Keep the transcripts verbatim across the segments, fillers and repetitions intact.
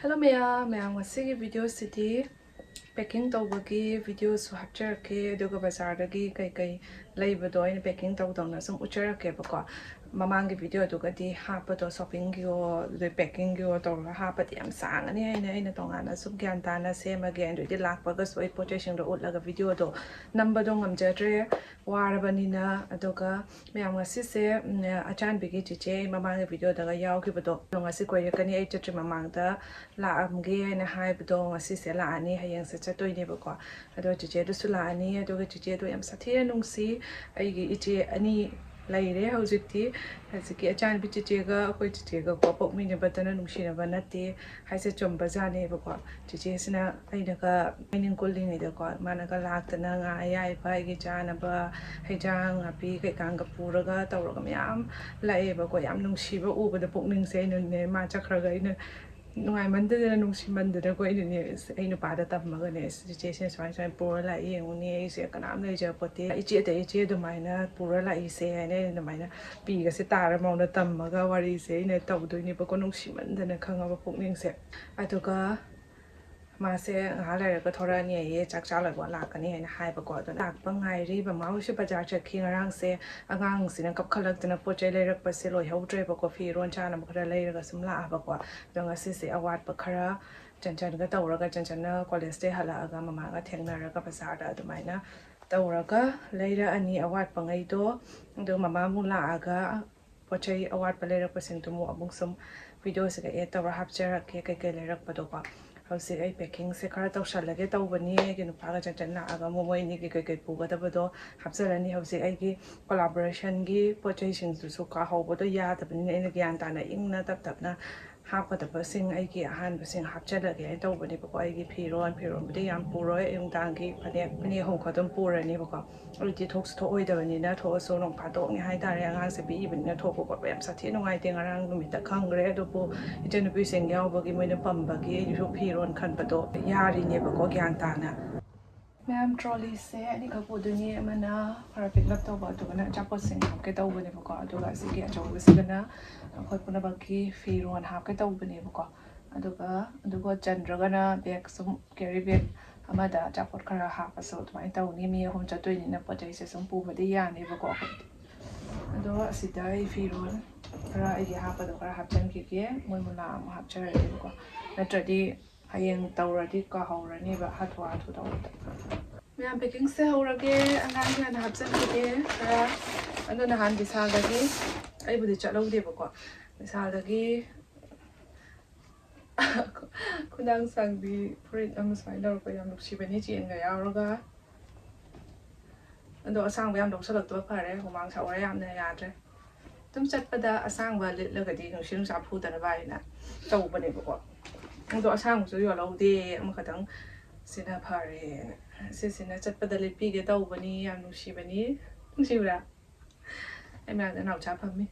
Hello ꯃꯌꯥꯝ, ꯃꯌꯥꯝ ꯉꯁꯤꯒꯤ video ꯁꯤꯗꯤ packing ꯇꯧꯕꯒꯤ video ꯁꯨ ꯍꯥꯞꯆꯔꯛꯀꯦ, ꯑꯗꯨꯒ ꯕꯖꯥꯔꯗꯒꯤ ꯀꯩꯀꯩ ꯂꯩꯕꯗꯣ ꯑꯩꯅ packing ꯇꯧꯗꯧꯅ ꯁꯨꯝ ꯎꯠꯆꯔꯛꯀꯦꯕꯀꯣ꯫ ꯃꯃꯥꯡꯒꯤ video ꯗꯨꯒꯗꯤ ꯍꯥꯞꯄꯗꯣ shopping ꯒꯤꯌꯣ ꯑꯗꯨꯗꯩ packing ꯒꯤꯌꯣ ꯇꯧꯔꯒ ꯍꯥꯞꯄꯗꯤ ꯌꯥꯝ ꯁꯥꯡꯉꯅꯤ ꯍꯥꯏꯅ ꯑꯩꯅ ꯇꯣꯉꯥꯟꯅ ꯁꯨꯝ ꯒ꯭ꯌꯥꯟ ꯇꯥꯅ ꯁꯦꯝꯃꯒꯦ꯫ ꯑꯗꯨꯗꯤ ꯂꯥꯛꯄꯒꯁꯨ ꯑꯩ ꯄꯣꯠ ꯆꯩꯁꯤꯡꯗꯣ ꯎꯠꯂꯒ video ꯗꯣ ꯅꯝꯕꯗꯣ ꯉꯝꯖꯗ꯭ꯔꯦ, ꯋꯥꯔꯕꯅꯤꯅ꯫ ꯑꯗꯨꯒ ꯃꯌꯥꯝ ꯉꯁꯤꯁꯦ ꯎꯝ, ꯑꯆꯥꯟꯕꯤꯒꯤ ꯆꯤꯆꯦ ꯑꯩ ꯃꯃꯥꯡꯒꯤ video ꯗꯒ ꯌꯥꯎꯈꯤꯕꯗꯣ ꯑꯗꯣ ꯉꯁꯤ ꯀꯣꯏꯔꯛꯀꯅꯤ꯫ ꯑꯩ ꯆꯠꯇ꯭ꯔꯤ ꯃꯃꯥꯡꯗ ꯂꯥꯛꯑꯝꯒꯦ ꯍꯥꯏꯅ ꯍꯥꯏꯕꯗꯣ ꯉꯁꯤꯁꯦ ꯂꯥꯛꯑꯅꯤ, ꯍꯌꯦꯡꯁꯦ ꯆꯠꯇꯣꯏꯅꯦꯕꯀꯣ꯫ ꯑꯗꯣ ꯆꯤꯆꯦꯗꯨꯁꯨ ꯂꯥꯛꯑꯅꯤ꯫ ꯑꯗꯨꯒ ꯆꯤꯆꯦꯗꯣ ꯌꯥꯝ ꯁꯥꯊꯤꯅ ꯅꯨꯡꯁꯤ꯫ ꯑꯩꯒꯤ ꯏꯆꯦ ꯑꯅꯤ ꯂꯩꯔꯦ ꯍꯧꯖꯤꯛꯇꯤ꯫ ꯍꯧꯖꯤꯛꯀꯤ ꯑꯆꯥꯟꯕꯤ ꯆꯤꯆꯦꯒ ꯑꯩꯈꯣꯏ ꯆꯤꯆꯦꯒꯀꯣ ꯄꯣꯛꯃꯤꯟꯅꯕꯇꯅ ꯅꯨꯡꯁꯤꯅꯕ ꯅꯠꯇꯦ ꯍꯥꯏꯁꯦ ꯆꯨꯝꯕꯖꯥꯠꯅꯦꯕꯀꯣ꯫ ꯆꯤꯆꯦꯁꯤꯅ ꯑꯩꯅꯒ ꯍꯥꯏꯅꯤꯡ ꯀꯨꯜꯂꯤꯉꯩꯗꯀꯣ ꯃꯥꯅꯒ ꯂꯥꯛꯇꯅ ꯉꯥ ꯑꯌꯥꯏꯕ, ꯑꯩꯒꯤ ꯆꯥꯅꯕ ꯍꯩꯖꯥꯡ ꯅꯥꯄꯤ ꯀꯩꯀꯥꯒ ꯄꯨꯔꯒ ꯇꯧꯔꯒ ꯃꯌꯥꯝ ꯂꯥꯛꯑꯦꯕꯀꯣ꯫ ꯌꯥꯝ ꯅꯨꯡꯁꯤꯕ ꯎꯕꯗ ꯄꯨꯛꯅꯤꯡꯁꯦ ꯑꯩꯅꯅꯦ, ꯃꯥ ꯆꯠꯈ꯭ꯔꯒ ꯑꯩꯅ ꯅꯨꯡꯉꯥꯏꯃꯟꯗꯗꯅ ꯅꯨꯡꯁꯤꯃꯟꯗꯗꯅꯀꯣ ꯑꯩꯅꯅꯦ ꯑꯁ ꯑꯩ ꯅꯨꯄꯥꯗ ꯇꯝꯃꯒꯅꯦ ꯑꯁ ꯆꯤꯆꯦꯁꯤꯅ ꯁꯨꯃꯥꯏ ꯁꯨꯃꯥꯏꯅ ꯄꯨꯔ ꯂꯥꯛꯏ ꯌꯦꯡꯉꯨꯅꯦ, ꯑꯩꯁꯦ ꯀꯅꯥꯝ ꯂꯩꯖꯄꯣꯠꯇꯦ, ꯏꯆꯦ ꯑꯇꯩ ꯏꯆꯦ ꯑꯗꯨꯃꯥꯏꯅ ꯄꯨꯔ ꯂꯥꯛꯏꯁꯦ ꯍꯥꯏꯅ ꯑꯩꯅ ꯑꯗꯨꯃꯥꯏꯅ ꯄꯤꯒꯁꯦ ꯇꯥꯔ ꯃꯉꯣꯟꯗ ꯇꯝꯃꯒ ꯋꯥꯔꯤꯁꯦ ꯑꯩꯅ ꯇꯧꯗꯣꯏꯅꯦꯕꯀꯣ꯫ ꯅꯨꯡꯁꯤꯃꯟꯗꯅ ꯈꯪꯉꯕ ꯄꯨꯛꯅꯤꯡꯁꯦ꯫ ꯑꯗꯨꯒ ꯃꯥꯁꯦ ꯉꯥꯏꯍꯥꯛ ꯂꯩꯔꯒ ꯊꯣꯔꯛꯑꯅꯤ ꯍꯥꯏꯌꯦ, ꯆꯥꯛ ꯆꯥ ꯂꯣꯏꯕ ꯂꯥꯛꯀꯅꯤ ꯍꯥꯏꯅ ꯍꯥꯏꯕꯀꯣ꯫ ꯑꯗꯣ ꯂꯥꯛꯄ ꯉꯥꯏꯔꯤ꯫ ꯃꯃꯥ ꯍꯣꯏꯁꯨ ꯕꯖꯥꯔ ꯆꯠꯈꯤ꯫ ꯉꯔꯥꯡꯁꯦ ꯑꯉꯥꯡꯁꯤꯅ ꯀꯞꯈꯠꯂꯛꯇꯅ ꯄꯣꯠ ꯆꯩ ꯂꯩꯔꯛꯄꯁꯦ ꯂꯣꯏꯍꯧꯗ꯭ꯔꯦꯕꯀꯣ꯫ ꯐꯤꯔꯣꯟ ꯆꯥꯅꯕ ꯈꯔ ꯂꯩꯔꯒ ꯁꯨꯝ ꯂꯥꯛꯑꯕꯀꯣ꯫ ꯑꯗꯣ ꯉꯁꯤꯁꯦ ꯑꯋꯥꯠꯄ ꯈꯔ ꯆꯟꯆꯟꯒ ꯇꯧꯔꯒ, ꯆꯟꯆꯟꯅ ꯀꯣꯂꯦꯖꯇꯩ ꯍꯜꯂꯛꯑꯒ ꯃꯃꯥꯒ ꯊꯦꯡꯅꯔꯒ ꯕꯖꯥꯔꯗ ꯑꯗꯨꯃꯥꯏꯅ ꯇꯧꯔꯒ ꯂꯩꯔꯛꯑꯅꯤ ꯑꯋꯥꯠꯄꯉꯩꯗꯣ꯫ ꯑꯗꯣ ꯃꯃꯥ ꯑꯃꯨꯛ ꯂꯥꯛꯑꯒ ꯄꯣꯠ ꯆꯩ ꯑꯋꯥꯠꯄ ꯂꯩꯔꯛꯄꯁꯤꯡꯗꯨ ꯑꯃꯨꯛ, ꯑꯃꯨꯛ ꯁꯨꯝ video ꯁꯤꯗ add ꯇꯧꯔ ꯍꯥꯞꯆꯔꯛꯀꯦ ꯀꯩꯀꯩ ꯂꯩꯔꯛꯄꯗꯣꯀꯣ꯫ ꯍꯧꯖꯤꯛ ꯑꯩ packing ꯁꯦ ꯈꯔ ꯇꯧꯁꯜꯂꯒꯦ ꯇꯧꯕꯅꯤ꯫ ꯑꯩꯒꯤ ꯅꯨꯄꯥꯒ ꯆꯟꯆꯟ ꯂꯥꯛꯑꯒ ꯑꯃꯨꯛ ꯃꯣꯏ ꯑꯅꯤꯒꯤ ꯀꯩꯀꯩ ꯄꯨꯒꯗꯕꯗꯣ ꯍꯥꯞꯆꯔꯅꯤ꯫ ꯍꯧꯖꯤꯛ ꯑꯩꯒꯤ collaboration ꯒꯤ ꯄꯣꯠ ꯆꯩꯁꯤꯡꯗꯨꯁꯨ ꯀꯥꯍꯧꯕꯗꯣ ꯌꯥꯗꯕꯅꯤꯅ ꯑꯩꯅ ꯒ꯭ꯌꯥꯟ ꯇꯥꯅ ꯏꯪꯅ ꯇꯞ ꯇꯞꯅ ꯍꯥꯞꯀꯗꯕꯁꯤꯡ ꯑꯩꯒꯤ ꯑꯍꯥꯟꯕꯁꯤꯡ ꯍꯥꯞꯆꯜꯂꯒꯦ ꯍꯥꯏꯅ ꯇꯧꯕꯅꯦꯕꯀꯣ꯫ ꯑꯩꯒꯤ ꯐꯤꯔꯣꯜ, ꯐꯤꯔꯣꯜꯕꯨꯗꯤ ꯌꯥꯝ ꯄꯨꯔꯣꯏ, ꯑꯌꯨꯛ ꯅꯨꯡꯗꯥꯡꯒꯤ ꯐꯅꯦꯛ, ꯐꯅꯦꯛ ꯑꯍꯨꯝ ꯈꯛ ꯑꯗꯨꯝ ꯄꯨꯔꯅꯦꯕꯀꯣ꯫ ꯑꯩꯗꯤ ꯊꯣꯛꯁꯨ ꯊꯣꯛꯑꯣꯏꯗꯕꯅꯤꯅ, ꯊꯣꯛꯑꯁꯨ ꯅꯣꯡ ꯐꯥꯗꯣꯛꯅꯤ ꯍꯥꯏꯇꯥꯔꯦ, ꯑꯉꯥꯡꯁꯦ ꯄꯤꯛꯏꯕꯅꯤꯅ꯫ ꯊꯣꯛꯄ ꯈꯣꯠꯄ ꯌꯥꯝ ꯁꯥꯊꯤ ꯅꯨꯡꯉꯥꯏꯇꯦ꯫ ꯉꯔꯥꯡ ꯅꯨꯃꯤꯠꯇ ꯈꯪꯈ꯭ꯔꯦ꯫ ꯑꯗꯨꯕꯨ ꯏꯆꯟꯅꯨꯄꯤꯁꯤꯡ ꯌꯥꯎꯕꯒꯤ ꯃꯣꯏꯅ ꯄꯝꯕꯒꯤ ꯑꯩꯁꯨ ꯐꯤꯔꯣꯜ ꯈꯟꯕꯗꯣ ꯌꯥꯔꯤꯅꯦꯕꯀꯣ, ꯒ꯭ꯌꯥꯟ ꯇꯥꯅ꯫ ꯃꯌꯥꯝ, trolley ꯁꯦ ꯑꯅꯤꯈꯛ ꯄꯨꯗꯣꯏꯅꯤ, ꯑꯃꯅ ꯈꯔ ꯄꯤꯛꯂꯞ ꯇꯧꯕ, ꯑꯗꯨꯒꯅ ꯑꯆꯥꯄꯣꯠꯁꯤꯡ ꯍꯥꯞꯀꯦ ꯇꯧꯕꯅꯦꯕꯀꯣ, ꯑꯗꯨꯒ ꯑꯁꯤꯒꯤ ꯑꯆꯧꯕꯁꯤꯗꯅ ꯑꯩꯈꯣꯏ ꯄꯨꯝꯅꯃꯛꯀꯤ ꯐꯤꯔꯣꯜ ꯍꯥꯞꯀꯦ ꯇꯧꯕꯅꯦꯕꯀꯣ꯫ ꯑꯗꯨꯒ ꯑꯗꯨꯒ ꯆꯟꯗ꯭ꯔꯒꯅ ꯕꯦꯒ ꯁꯨꯝ ꯀꯦꯔꯤ ꯕꯦꯒ ꯑꯃꯗ ꯑꯆꯥꯄꯣꯠ ꯈꯔ ꯍꯥꯞꯄꯁꯨ ꯑꯗꯨꯃꯥꯏꯅ ꯇꯧꯅꯤ꯫ ꯃꯤ ꯑꯍꯨꯝ ꯆꯠꯇꯣꯏꯅꯤꯅ ꯄꯣꯠ ꯆꯩꯁꯦ ꯁꯨꯝ ꯄꯨꯕꯗꯤ ꯌꯥꯅꯦꯕꯀꯣ ꯑꯩꯈꯣꯏꯗꯤ꯫ ꯑꯗꯣ ꯑꯁꯤꯗ ꯑꯩ ꯐꯤꯔꯣꯜ ꯈꯔ ꯑꯩꯒꯤ ꯍꯥꯞꯄꯗꯣ ꯈꯔ ꯍꯥꯞꯆꯤꯟꯈꯤꯒꯦ꯫ ꯃꯣꯏ ꯃꯨꯂꯥ ꯑꯃꯨꯛ ꯍꯥꯞꯆꯔꯒꯦꯕꯀꯣ, ꯅꯠꯇ꯭ꯔꯗꯤ ꯍꯌꯦꯡ ꯇꯧꯔꯗꯤ ꯀꯥꯎꯍꯧꯔꯅꯦꯕ ꯍꯥꯊꯨ ꯍꯥꯊꯨ ꯇꯧꯕꯗ꯫ ꯃꯌꯥꯝ ꯄꯦꯀꯤꯡꯁꯦ ꯍꯧꯔꯒꯦ꯫ ꯑꯉꯥꯡꯒꯤ ꯍꯥꯟꯅ ꯍꯥꯞꯆꯤꯟꯈꯤꯒꯦ ꯈꯔ꯫ ꯑꯗꯣ ꯅꯍꯥꯟ ꯕꯤꯁꯥꯜꯗꯒꯤ, ꯑꯩꯕꯨꯗꯤ ꯆꯠꯍꯧꯗꯦꯕꯀꯣ, ꯕꯤꯁꯥꯜꯗꯒꯤ ꯈꯨꯗꯥꯡ ꯁꯥꯡꯕꯤ ꯐꯨꯔꯤꯠ ꯑꯃ ꯁꯨꯃꯥꯏꯅ ꯂꯧꯔꯛꯄ, ꯌꯥꯝ ꯅꯨꯡꯁꯤꯕꯅꯤ, ꯆꯦꯟꯒ ꯌꯥꯎꯔꯒ꯫ ꯑꯗꯣ ꯑꯁꯥꯡꯕ ꯌꯥꯝ ꯂꯧꯁꯜꯂꯛꯇꯕ ꯐꯔꯦ, ꯍꯨꯃꯥꯡ ꯁꯧꯔꯦ ꯌꯥꯝꯅ, ꯌꯥꯗ꯭ꯔꯦ꯫ ꯑꯗꯨꯝ ꯆꯠꯄꯗ ꯑꯁꯥꯡꯕ ꯂꯤꯠꯂꯒꯗꯤ ꯅꯨꯡꯁꯤꯠ ꯅꯨꯡꯁꯥ ꯐꯨꯗꯅꯕ ꯍꯥꯏꯅ ꯇꯧꯕꯅꯦꯕꯀꯣ꯫ ꯑꯗꯣ ꯑꯁꯥꯡꯕꯁꯨ ꯌꯣꯜꯍꯧꯗꯦ, ꯑꯃꯈꯛꯇꯪ ꯁꯤꯅ ꯐꯔꯦꯅ꯫ ꯁꯤꯁꯤꯅ ꯆꯠꯄꯗ ꯂꯤꯠꯄꯤꯒꯦ ꯇꯧꯕꯅꯤ, ꯌꯥꯝ ꯅꯨꯡꯁꯤꯕꯅꯤ꯫ ꯅꯨꯡꯁꯤꯕ꯭ꯔꯥ? ꯑꯩ ꯃꯌꯥꯝꯗ ꯅꯥꯎꯆꯥ ꯐꯝꯃꯤ꯫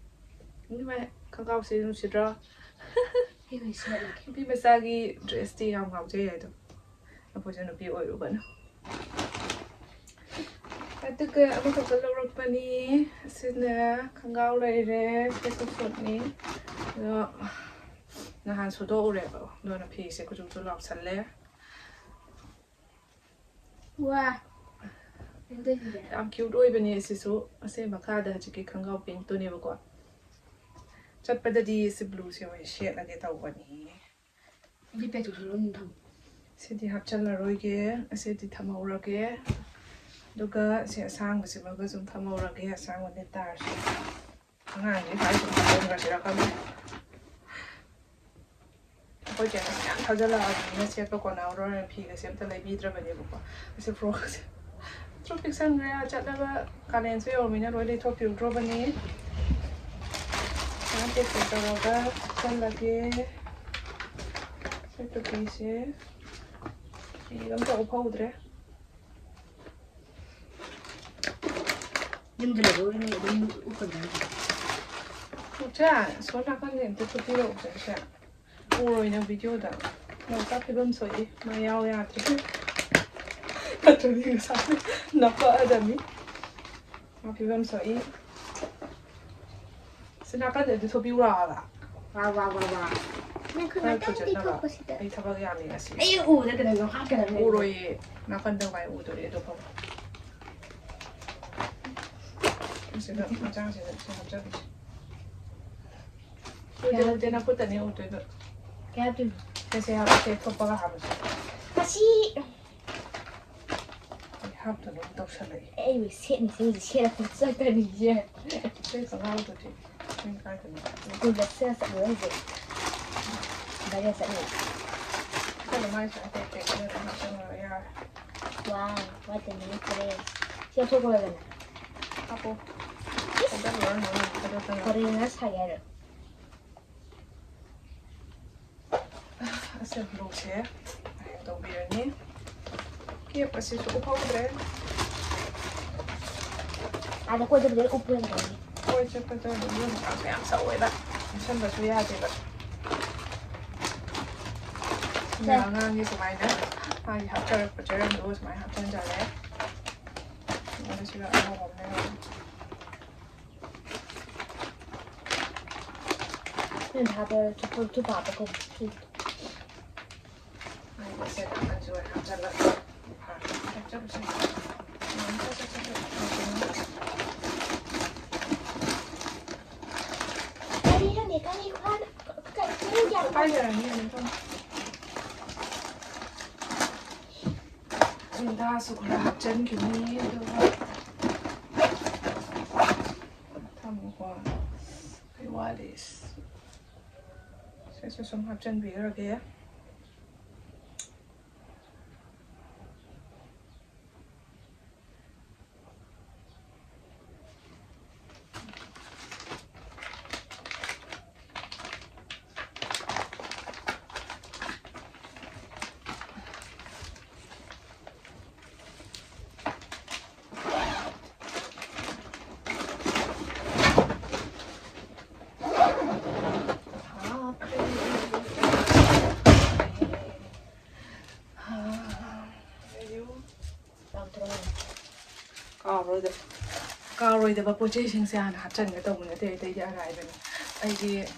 ꯏꯃꯥ, ꯈꯣꯡꯒ꯭ꯔꯥꯎꯁꯦ ꯅꯨꯡꯁꯤꯗ꯭ꯔꯣ? ꯑꯩ ꯑꯣꯏꯅ ꯁꯦꯠꯂꯒꯦ꯫ ꯅꯨꯄꯤ ꯃꯆꯥꯒꯤ ꯗ꯭ꯔꯦꯁꯇꯤ ꯌꯥꯝ ꯉꯥꯎꯖꯩ ꯍꯥꯏꯗꯣ꯫ ꯑꯩꯈꯣꯏꯁꯨ ꯅꯨꯄꯤ ꯑꯣꯏꯔꯨꯕꯅ꯫ ꯑꯗꯨꯒ ꯑꯃꯈꯛꯀ ꯂꯧꯔꯛꯄꯅꯤ꯫ ꯑꯁꯤꯅ ꯈꯣꯡꯒ꯭ꯔꯥꯎ ꯂꯩꯔꯦ, ꯁꯤꯁꯨ ꯁꯨꯠꯅꯤ꯫ ꯑꯗꯣ ꯅꯍꯥꯟ ꯁꯨꯗꯣꯛꯎꯔꯦꯕ, ꯑꯗꯨꯅ ꯐꯤꯁꯦ ꯀꯨꯆꯨ ꯀꯨꯆꯨ ꯂꯥꯎꯁꯜꯂꯦ꯫ ꯋꯥ! ꯌꯥꯝ ꯀ꯭ꯌꯨꯠ ꯑꯣꯏꯕꯅꯦ ꯑꯁꯤꯁꯨ꯫ ꯑꯁꯦ ꯃꯈꯥꯗ ꯍꯧꯖꯤꯛꯀꯤ ꯈꯣꯡꯒ꯭ꯔꯥꯎ ꯄꯤꯡꯛꯇꯨꯅꯦꯕꯀꯣ꯫ ꯆꯠꯄꯗꯗꯤ ꯁꯤ ꯕ꯭ꯂꯨꯁꯦ ꯑꯣꯏꯅ ꯁꯦꯠꯂꯒꯦ ꯇꯧꯕꯅꯤ꯫ ꯁꯤꯗꯤ ꯍꯥꯞꯆꯜꯂꯔꯣꯏꯒꯦ, ꯑꯁꯤꯗꯤ ꯊꯝꯍꯧꯔꯒꯦ꯫ ꯑꯗꯨꯒ ꯁꯤ ꯑꯁꯥꯡꯕꯁꯤꯃꯒ ꯁꯨꯝ ꯊꯝꯍꯧꯔꯒꯦ, ꯑꯁꯥꯡꯕ ꯂꯤꯠ ꯇꯥꯔꯁꯨ꯫ ꯑꯉꯥꯡꯒꯤ ꯈ꯭ꯋꯥꯏ ꯁꯨꯝ ꯍꯥꯞꯆꯤꯟꯈ꯭ꯔꯁꯤꯔꯥ ꯈꯪꯗꯦ꯫ ꯑꯩꯈꯣꯏ ꯆꯦꯅ ꯃꯌꯥꯝ ꯊꯥꯖꯤꯜꯂꯛꯑꯕꯅꯤꯅ ꯁꯦꯠꯄ ꯀꯣꯟꯅꯍꯧꯔꯣꯏꯅ ꯐꯤꯒꯁꯦ ꯑꯝꯇ ꯂꯩꯕꯤꯗ꯭ꯔꯕꯅꯦꯕꯀꯣ꯫ ꯑꯁꯤ ꯐ꯭ꯔꯣꯛꯁꯦ ꯄꯤꯛꯇ꯭ꯔꯨ ꯄꯤꯛꯁꯟꯈ꯭ꯔꯦ꯫ ꯆꯠꯂꯒ ꯀꯥꯂꯦꯟꯁꯨ ꯌꯧꯔꯃꯤꯅ ꯂꯣꯏ ꯂꯩꯊꯣꯛꯄꯤꯔꯨꯗ꯭ꯔꯣꯕꯅꯤ꯫ ꯃꯌꯥꯝ ꯄꯦꯛ ꯄꯦꯛ ꯇꯧꯔꯒ ꯆꯜꯂꯒꯦ꯫ ꯁꯤ ꯇꯨꯄꯤꯁꯦ ꯐꯤ ꯑꯝꯇ ꯎꯞꯍꯧꯗ꯭ꯔꯦ꯫ ꯌꯨꯝꯗ ꯂꯩꯕ ꯑꯣꯏꯔꯗꯤ ꯑꯗꯨꯝ ꯎꯞꯀꯗ꯭ꯔꯥ? ꯎꯆꯥ, ꯁꯣꯝ ꯅꯥꯀꯟꯗ ꯑꯝꯇ ꯊꯣꯛꯄꯤꯔꯛꯎꯁꯦ, ꯁꯦ꯫ ꯎꯔꯣꯏ ꯅꯪ ꯚꯤꯗꯤꯑꯣꯗ꯫ ꯅꯥꯎꯆꯥ ꯐꯤꯕꯝ ꯁꯣꯛꯏ, ꯃꯥ ꯌꯥꯎ ꯌꯥꯗ꯭ꯔꯦ꯫ ꯅꯠꯇ꯭ꯔꯗꯤ ꯉꯁꯥꯏ ꯅꯄꯛꯑꯗꯕꯅꯤ꯫ ꯃꯥ ꯐꯤꯕꯝ ꯁꯣꯛꯏ꯫ ꯁꯤ ꯅꯥꯀꯟꯗ ꯑꯝꯇ ꯊꯣꯛꯄꯤꯔꯛꯑꯣ ꯍꯥꯏꯕ꯫ ꯋꯥ, ꯋꯥ, ꯋꯥ, ꯋꯥ꯫ ꯅꯪ ꯈꯨꯠ ꯈꯔ ꯉꯥꯛꯇꯪꯗꯤ ꯊꯨꯖꯟꯅꯕ꯫ ꯊꯣꯛꯄꯁꯤꯗ꯫ ꯑꯩ ꯊꯕꯛ ꯌꯥꯝꯃꯤ ꯉꯁꯤ꯫ ꯑꯩ ꯎꯗ ꯀꯩꯅꯣ ꯍꯥꯞꯀꯗꯕꯅꯦ꯫ ꯎꯔꯣꯏꯌꯦ꯫ ꯅꯥꯀꯟꯗ ꯃꯥꯏ ꯎꯗꯣꯔꯤ ꯑꯗꯨ ꯐꯥꯎ꯫ ꯁꯤꯗ ꯃꯆꯥꯁꯤꯗ ꯁꯤ ꯍꯥꯞꯆꯜꯂꯁꯤ꯫ ꯎꯗꯦ, ꯎꯗꯦ, ꯅꯈꯨꯠꯇꯅꯦ ꯎꯗꯣꯏꯗꯣ꯫ ꯀꯌꯥ ꯇꯨ? ꯁꯦ, ꯁꯦ ꯍꯥꯞꯄꯁꯦ, ꯊꯣꯛꯄꯒ ꯍꯥꯞꯄꯁꯦ꯫ ꯃꯁꯤ ꯑꯩ ꯍꯥꯞꯇꯅꯕ ꯇꯧꯁꯜꯂꯛꯏ꯫ ꯑꯩ ꯁꯦꯠꯅꯤ, ꯁꯦꯠꯅꯤ, ꯁꯦꯠꯂ ꯆꯠꯀꯅꯤꯁꯦ꯫ ꯁꯤ ꯈꯣꯡꯒ꯭ꯔꯥꯎꯗꯨꯗꯤ ꯅꯪ ꯀꯥꯏꯗꯅꯣ? ꯁ꯭ꯀꯨꯜꯗ ꯁꯦꯠꯂ ꯆꯠꯂꯨꯔ ꯍꯧꯖꯤꯛ꯫ ꯕꯥꯏꯔꯦꯜ ꯆꯠꯂꯨꯔꯦ꯫ ꯑꯩꯈꯣꯏꯅ ꯃꯥꯏ ꯁꯨꯃꯥꯏꯅ ꯇꯦꯛ ꯇꯦꯛ ꯇꯧꯔꯒ ꯍꯥꯞꯆꯜꯂꯒ ꯌꯥꯔꯦ꯫ Wow, what a new dress. ꯁꯤ ꯂꯧꯊꯣꯛꯈ꯭ꯔꯣꯗꯅ꯫ ꯍꯥꯞꯄꯣ꯫ ꯏꯁ! ꯊꯥꯗꯔꯨꯔꯅꯨ, ꯊꯥꯗꯔꯨꯔꯅꯨ꯫ Foreigner ꯁꯥꯒꯦ ꯍꯥꯏꯔꯣ? ꯑꯁꯦ ꯕ꯭ꯂꯨꯁꯦ ꯇꯧꯕꯤꯔꯅꯤ꯫ ꯀꯦꯞ ꯑꯁꯤꯁꯨ ꯎꯞꯍꯧꯗ꯭ꯔꯦ꯫ ꯑꯥꯗ ꯀꯣꯏ ꯆꯠꯄꯗ ꯎꯞꯄ ꯑꯣꯏꯅ ꯇꯧꯅꯤ꯫ ꯀꯣꯏ ꯆꯠꯄꯗ ꯌꯨꯝ ꯀꯥꯡꯁꯨ ꯌꯥꯝ ꯁꯧꯋꯦꯕ, ꯏꯟꯁꯟꯕꯁꯨ ꯌꯥꯗꯦꯕ꯫ ꯁꯤꯅ ꯁꯦ꯫ ꯑꯉꯥꯡꯒꯤ ꯁꯨꯃꯥꯏꯅ ꯃꯥꯒꯤ ꯍꯥꯞꯆꯔꯛꯄ ꯆꯦꯔꯪꯗꯨ ꯁꯨꯃꯥꯏꯅ ꯍꯥꯞꯆꯤꯟꯖꯔꯦ꯫ ꯑꯗꯨꯒ ꯁꯤꯒ ꯑꯉꯧꯕ ꯑꯃ ꯂꯩꯔꯦ꯫ ꯅꯪ ꯊꯥꯕ ꯊꯨꯞꯄ ꯊꯨꯞꯄ ꯍꯥꯞꯄ ꯀꯧꯕ꯫ ꯁꯦ, ꯅꯥꯀꯟꯁꯨ ꯑꯣꯏꯅ ꯍꯥꯞꯆꯜꯂꯒ ꯐꯔꯦ꯫ ꯍꯥꯞꯆꯜꯂꯁꯦ꯫ ꯀꯔꯤꯅꯣꯅꯦ, ꯀꯔꯤ ꯈ꯭ꯋꯥꯏꯗ-, ꯀ-, ꯀ-, ꯀꯔꯤ ꯒ꯭ꯌꯥꯟ ꯇꯥꯗꯦ? ꯄꯥꯏꯖꯔꯅꯤ ꯑꯗꯨꯝ꯫ ꯑꯦꯟꯗꯥꯁꯨ ꯈꯔ ꯍꯥꯞꯆꯤꯟꯈꯤꯅꯤ, ꯑꯗꯨꯒ ꯊꯝꯃꯨꯀꯣ꯫ ꯀꯩ ꯋꯥꯠꯂꯤ? ꯁꯤꯁꯨ ꯁꯨꯝ ꯍꯥꯞꯆꯤꯟꯕꯤꯔꯒꯦ꯫ ꯀꯥꯎꯔꯣꯏꯗ-, ꯀꯥꯎꯔꯣꯏꯗꯕ ꯄꯣꯠ ꯆꯩꯁꯤꯡꯁꯦ ꯍꯥꯟꯅ ꯍꯥꯞꯆꯤꯟꯒꯦ ꯇꯧꯕ ꯅꯠꯇꯦ, ꯑꯇꯩꯗꯤ ꯑꯔꯥꯏꯕꯅꯤ꯫ ꯑꯩꯒꯤ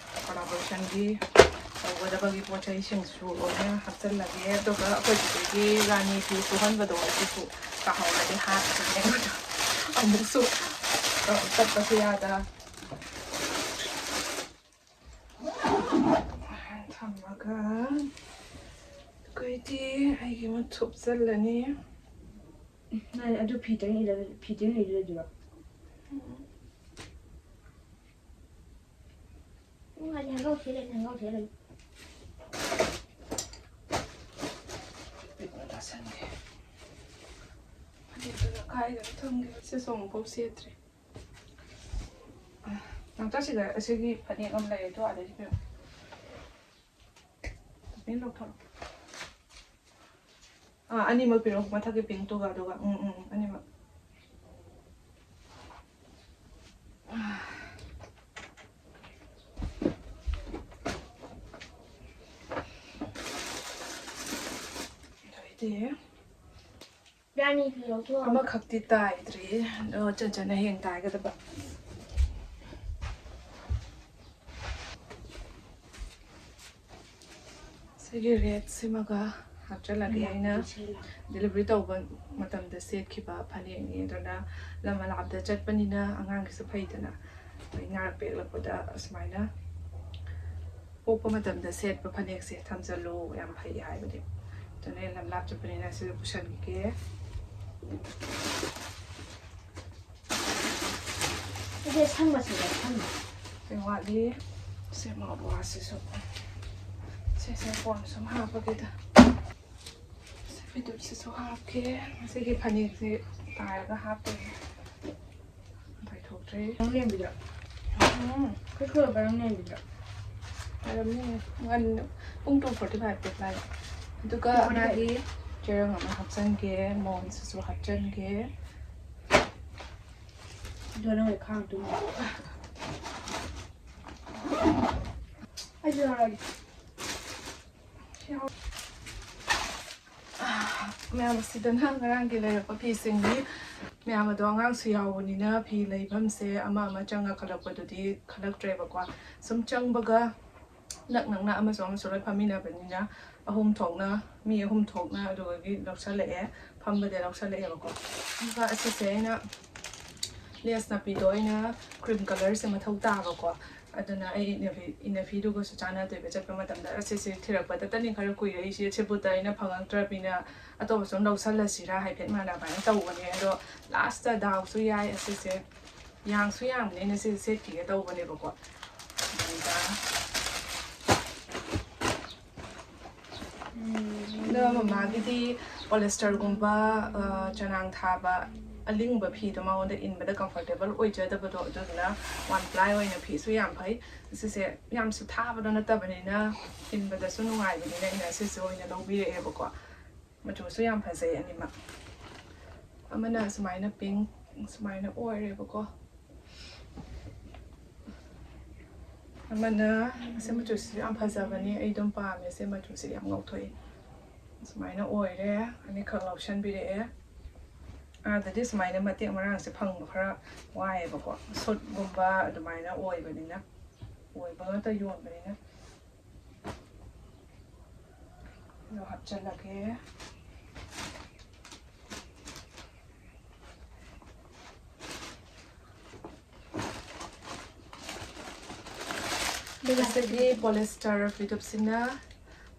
ꯀꯣꯂꯥꯕꯣꯔꯦꯁꯟꯒꯤ ꯇꯧꯒꯗꯕꯒꯤ ꯄꯣꯠ ꯆꯩꯁꯤꯡꯁꯨ ꯂꯣꯏꯅ ꯍꯥꯞꯆꯤꯜꯂꯒꯦ꯫ ꯑꯗꯨꯒ ꯑꯩꯈꯣꯏ ꯆꯤꯆꯦꯒꯤ ꯔꯥꯅꯤ ꯐꯤ ꯁꯨꯍꯟꯕꯗꯣ ꯑꯗꯨꯁꯨ ꯀꯥꯍꯧꯔꯗꯤ ꯍꯥꯞꯈꯤꯅꯦ꯫ ꯑꯃꯨꯛꯁꯨ ꯆꯠꯄꯁꯨ ꯌꯥꯗ꯫ ꯊꯝꯃꯒ ꯑꯩꯈꯣꯏꯗꯤ ꯑꯩꯒꯤ ꯑꯃ ꯊꯨꯞꯆꯜꯂꯅꯤ꯫ ꯅꯪ ꯑꯗꯨ ꯐꯤꯗꯪ ꯏꯜꯂ-, ꯐꯤꯗꯪ ꯏꯜꯂꯗꯨꯔꯣ? ꯎꯝ꯫ ꯎꯝ, ꯑꯩꯗꯤ ꯍꯪꯒꯥꯎ ꯁꯦꯠꯂꯦ, ꯍꯪꯒꯥꯎ ꯁꯦꯠꯂꯦ꯫ ꯄꯤꯛꯅ ꯇꯥꯁꯟꯒꯦ꯫ ꯐꯅꯦꯛꯇꯨꯅ ꯀꯥꯏꯗꯅꯣ ꯊꯝꯒꯦ꯫ ꯁꯤꯁꯨ ꯑꯃꯨꯛꯐꯥꯎ ꯁꯦꯠꯇ꯭ꯔꯤ꯫ ꯅꯥꯎꯆꯥꯁꯤꯗ ꯑꯁꯤꯒꯤ ꯐꯅꯦꯛ ꯑꯃ ꯂꯩꯔꯦ, ꯑꯗꯨ ꯑꯥꯗꯩ ꯄꯤꯔꯛꯑꯣ꯫ ꯄꯤꯡ ꯂꯧꯊꯣꯔꯛꯑꯣ꯫ ꯑꯥ, ꯑꯅꯤꯃꯛ ꯄꯤꯔꯛꯑꯣ, ꯃꯊꯛꯀꯤ ꯄꯤꯡꯇꯨꯒ, ꯑꯗꯨꯒ, ꯎꯝ, ꯎꯝ, ꯎꯝ, ꯑꯅꯤꯃꯛ꯫ ꯑꯗꯨꯑꯣꯏꯗꯤ ꯔꯥꯅꯤ ꯐꯤ ꯂꯧꯊꯣꯛꯑꯣ꯫ ꯑꯃꯈꯛꯇꯤ ꯇꯥꯏꯗ꯭ꯔꯤ, ꯑꯗꯣ ꯆꯟ ꯆꯟꯅ ꯍꯌꯦꯡ ꯇꯥꯏꯒꯗꯕ꯫ ꯁꯤꯒꯤ ꯔꯦꯠꯁꯤꯃꯒ ꯍꯥꯞꯆꯤꯜꯂꯒꯦ꯫ ꯑꯩꯅ ꯗꯦꯂꯤꯚꯔꯤ ꯇꯧꯕ ꯃꯇꯝꯗ ꯁꯦꯠꯈꯤꯕ ꯐꯅꯦꯛꯅꯤ, ꯑꯗꯨꯅ ꯂꯝ ꯑꯂꯥꯞꯇ ꯆꯠꯄꯅꯤꯅ ꯑꯉꯥꯡꯒꯤꯁꯨ ꯐꯩꯗꯅ, ꯑꯩꯈꯣꯏ ꯉꯥ ꯄꯦꯛꯂꯛꯄꯗ ꯑꯁꯨꯃꯥꯏꯅ ꯄꯣꯛꯄ ꯃꯇꯝꯗ ꯁꯦꯠꯄ ꯐꯅꯦꯛꯁꯦ ꯊꯝꯖꯜꯂꯨ, ꯌꯥꯝ ꯐꯩ ꯍꯥꯏꯕꯗꯤ꯫ ꯑꯗꯨꯅ ꯑꯩ ꯂꯝ ꯂꯥꯞ ꯆꯠꯄꯅꯤꯅ ꯁꯤꯗ ꯄꯨꯁꯟꯈꯤꯒꯦ꯫ ꯑꯗꯨꯗꯤ ꯑꯁꯪꯕꯁꯤꯗ ꯑꯁꯪꯕ꯫ ꯁꯤ ꯋꯥꯠꯂꯤ꯫ ꯁꯤ ꯃꯥꯎꯠ ꯋꯥꯁꯁꯤꯁꯨ꯫ ꯁꯤꯁꯦ ꯀꯣꯟꯅ ꯁꯨꯝ ꯍꯥꯞꯄꯒꯦꯗ꯫ ꯁꯤ ꯐꯤꯗꯨꯞꯁꯤꯁꯨ ꯍꯥꯞꯀꯦ꯫ ꯉꯁꯤꯒꯤ ꯐꯅꯦꯛꯁꯦ ꯇꯥꯏꯔꯒ ꯍꯥꯞꯇꯣꯏꯅꯦ꯫ ꯄꯥꯏꯊꯣꯛꯇ꯭ꯔꯤ꯫ ꯅꯪ ꯂꯦꯝꯕꯤꯗꯣ? ꯎꯝ꯫ ꯈꯨꯠ ꯈꯨꯠ ꯅꯪ ꯂꯦꯝꯕꯤꯗꯣ? ꯑꯣꯏꯔꯝꯅꯤ꯫ ꯉꯟꯅ ꯄꯨꯡ two forty five ꯇ ꯂꯥꯛꯑꯦ꯫ ꯑꯗꯨꯒ two forty five꯫ ꯃꯥꯒꯤ ꯆꯦꯔꯪ ꯑꯃ ꯍꯥꯞꯆꯤꯟꯒꯦ, ꯃꯣꯟꯁꯤꯁꯨ ꯍꯥꯞꯆꯤꯟꯒꯦ꯫ ꯑꯗꯣ ꯅꯪ ꯈꯥꯡ ꯇꯨꯝꯃꯣ꯫ ꯑꯩꯁꯨ ꯌꯥꯎꯔꯒꯦ꯫ ꯃꯌꯥꯝ ꯑꯁꯤꯗꯅ ꯉꯔꯥꯡꯒꯤ ꯂꯩꯔꯛꯄ ꯐꯤꯁꯤꯡꯅꯤ꯫ ꯃꯌꯥꯝ ꯑꯗꯣ ꯑꯉꯥꯡꯁꯨ ꯌꯥꯎꯕꯅꯤꯅ ꯐꯤ ꯂꯩꯐꯝꯁꯦ ꯑꯃ ꯑꯃ ꯆꯪꯉ ꯈꯜꯂꯛꯄꯗꯨꯗꯤ ꯈꯜꯂꯛꯇ꯭ꯔꯦꯕꯀꯣ꯫ ꯁꯨꯝ ꯆꯪꯕꯒ ꯅꯛ ꯅꯛꯅ ꯑꯃꯁꯨ ꯑꯃꯁꯨ ꯂꯣꯏ ꯐꯝꯃꯤꯟꯅꯕꯅꯤꯅ ꯑꯍꯨꯝ ꯊꯣꯛꯅ, ꯃꯤ ꯑꯍꯨꯝ ꯊꯣꯛꯅ ꯑꯗꯨꯗꯒꯤ ꯂꯧꯁꯜꯂꯛꯑꯦ, ꯐꯝꯕꯗ ꯂꯧꯁꯜꯂꯛꯑꯦꯕꯀꯣ꯫ ꯑꯗꯨꯒ ꯑꯁꯤꯁꯦ ꯑꯩꯅ ꯂꯦꯁ ꯅꯥꯄꯤꯗꯣ ꯑꯩꯅ ꯀ꯭ꯔꯤꯝ ꯀꯂꯔꯁꯦ ꯃꯊꯧ ꯇꯥꯕꯀꯣ꯫ ꯑꯗꯨꯅ ꯑꯩ ꯏꯅꯐꯤ, ꯏꯅꯐꯤꯗꯨꯒꯁꯨ ꯆꯥꯟꯅꯗꯣꯏꯕ ꯆꯠꯄ ꯃꯇꯝꯗ꯫ ꯑꯁꯤꯁꯦ ꯊꯤꯔꯛꯄꯗꯇꯅꯤ ꯈꯔ ꯀꯨꯏꯔꯛꯏꯁꯦ, ꯁꯤꯕꯨꯠꯇ ꯑꯩꯅ ꯐꯪꯉꯛꯇ꯭ꯔꯕꯅꯤꯅ ꯑꯇꯣꯞꯄ ꯁꯨꯝ ꯂꯧꯁꯜꯂꯁꯤꯔꯥ ꯍꯥꯏꯐꯦꯠ ꯃꯥꯟꯅꯕ ꯍꯥꯏꯅ ꯇꯧꯕꯅꯦ꯫ ꯑꯗꯣ ꯂꯥꯁꯇ ꯗꯥꯎꯁꯨ ꯌꯥꯏ, ꯑꯁꯤꯁꯦ ꯌꯥꯡꯁꯨ ꯌꯥꯡꯕꯅꯦ, ꯑꯩꯅ ꯁꯤꯁꯦ ꯁꯦꯠꯈꯤꯒꯦ ꯇꯧꯕꯅꯦꯕꯀꯣ꯫ ꯑꯗꯨꯗ ꯑꯗꯣ ꯃꯃꯥꯒꯤꯗꯤ ꯄꯣꯂꯤꯁꯇꯔꯒꯨꯝꯕ, ꯑ, ꯆꯅꯥꯡ ꯊꯥꯕ ꯑꯂꯤꯡꯕ ꯐꯤꯗꯣ ꯃꯉꯣꯟꯗ ꯏꯟꯕꯗ ꯀꯝꯐꯣꯔꯇꯦꯕꯜ ꯑꯣꯏꯖꯗꯕꯗꯣ, ꯑꯗꯨꯗꯨꯅ ꯋꯥꯟ ꯄ꯭ꯂꯥꯏ ꯑꯣꯏꯅ ꯐꯤꯁꯨ ꯌꯥꯝ ꯐꯩ꯫ ꯁꯤꯁꯦ ꯌꯥꯝꯁꯨ ꯊꯥꯕꯗꯣ ꯅꯠꯇꯕꯅꯤꯅ ꯏꯟꯕꯗꯁꯨ ꯅꯨꯡꯉꯥꯏꯕꯅꯤꯅ ꯑꯩꯅ ꯁꯤꯁꯦ ꯑꯣꯏꯅ ꯂꯧꯕꯤꯔꯛꯑꯦꯕꯀꯣ꯫ ꯃꯆꯨꯁꯨ ꯌꯥꯝ ꯐꯖꯩ ꯑꯅꯤꯃꯛ꯫ ꯑꯃꯅ ꯁꯨꯃꯥꯏꯅ ꯄꯤꯡ ꯁꯨꯃꯥꯏꯅ ꯑꯣꯏꯔꯦꯕꯀꯣ꯫ ꯑꯃꯅ ꯑꯁꯤ ꯃꯆꯨꯁꯤꯁꯨ ꯌꯥꯝ ꯐꯖꯕꯅꯤ, ꯑꯩ ꯑꯗꯨꯝ ꯄꯥꯝꯃꯦ꯫ ꯁꯤ ꯃꯆꯨꯁꯤ ꯌꯥꯝ ꯉꯧꯊꯣꯛꯏ꯫ ꯁꯨꯃꯥꯏꯅ ꯑꯣꯏꯔꯦ, ꯑꯅꯤꯈꯛ ꯂꯧꯁꯟꯕꯤꯔꯛꯑꯦ꯫ ꯑꯥꯗꯗꯤ ꯁꯨꯃꯥꯏꯅ ꯃꯇꯦꯛ ꯃꯔꯥꯡꯁꯦ ꯐꯪꯕ ꯈꯔ ꯋꯥꯏꯑꯦꯕꯀꯣ, ꯁꯨꯠꯀꯨꯝꯕ ꯑꯗꯨꯃꯥꯏꯅ ꯑꯣꯏꯕꯅꯤꯅ, ꯑꯣꯏꯕ ꯉꯥꯛꯇ ꯌꯣꯟꯕꯅꯤꯅ꯫ ꯑꯗꯣ ꯍꯥꯞꯆꯜꯂꯒꯦ꯫ ꯑꯗꯨꯒ ꯉꯁꯤꯒꯤ ꯄꯣꯂꯤꯁꯇꯔ ꯐꯤꯗꯨꯞꯁꯤꯅ